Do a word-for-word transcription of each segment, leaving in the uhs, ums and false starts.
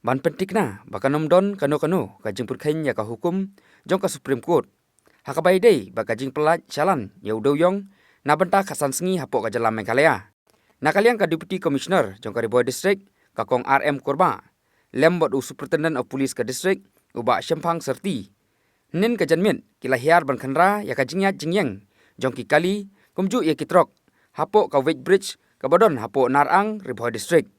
ban pyntikna ba kan ym don kano kano ka jingpyrkheiñ ïa ka hukum jong ka Supreme Court ha kaba ïadei bad ka jingpyllait shalan ïa u dewïong na bynta khatsan sngi hapoh ka jylla Meghalaya. Na ka liang ka Deputy Commissioner jong ka Ri Bhoi District, ka Kong R M Kurbah, lem bad u Superintendent of Police ka District, u Bah Shemphang Syrti, hynnin ka janmiet ki la hiar ban khynra ïa ka jingïaid jingïeng jong ki kali kumjuh ïa ki trok hapoh ka weighbridge kaba don hapoh Narang, Ri Bhoi District.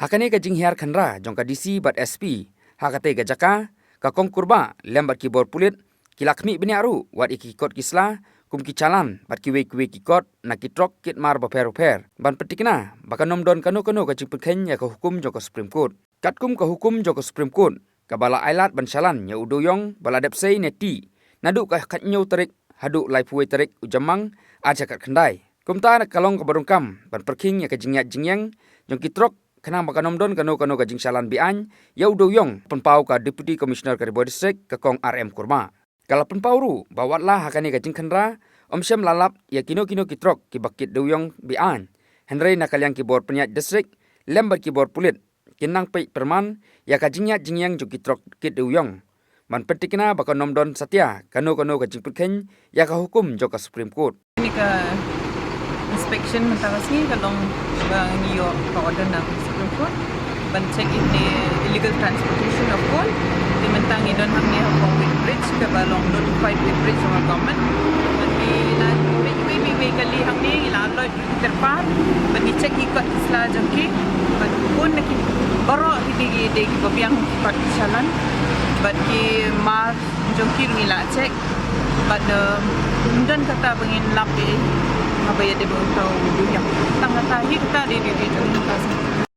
Ha kane ka jinghiar khynra jong ka D C bad S P ha katei ka jaka, ka Kong Kurbah lem bad ki bor pulit ki la khmih bniah ruh wat ïa ki kot ki sla kum ki challan bad kiwei kiwei ki kot na ki trok kit mar bapher bapher, ban pyntikna ba kan ym don kano kano ka jingpyrkheiñ ïa ka hukum jong ka Supreme Court. Katkum ka hukum jong ka Supreme Court kaba la ailad ban shalan ïa u dewïong ba la dep sei ne tih naduh ka khathynñiew tarik haduh laiphew wei tarik u Jymmang ar hajar khatkhyndai. Kumta ka long kaba donkam ban pyrkhing ïa ka jingïaid jingïeng jong ki trok khnang ba kan ym don kano kano ka jingshalan be-aiñ ïa u dewïong, pynpaw ka Deputy Commissioner ka Ri Bhoi District, ka Kong R M Kurbah. Ka la pynpaw ruh ba watla ha kane ka jingkhynra ym shym la lap ïa kino kino ki trok kiba kit dewïong be-aiñ, hynrei na ka liang ki bor pynïaid district lem bad ki bor pulit kin nang peit pyrman ïa ka jingïaid jingïeng jong ki trok kit dewïong, ban pyntikna ba kan ym don satia kano kano ka jingpyrkheiñ ïa ka hukum jong ka Supreme Court. Kane ka inspection mynta ka sngi ka long ba ngi ïoh ka order na ka Supreme Court ban check ïa kane illegal transportation of coal. Te mynta ngi don hangne ha Kong Weighbridge kaba long notified weighbridge jong ka government. Ngi la wei wei wei kali hangne, ngi la leit ki kyrpad bad ngi check ki kot ki sla jong ki bad bun na ki baroh ki dei ki dei kiba biang ki kot ki shallan bad ki mar jong ki ruh ngi la check bad, um, ym don kata ba ngin lap ïa haba ïadei bad uta u dewïong. Tang kata hi kata dei dei dei jong ngi mynta ka sngi.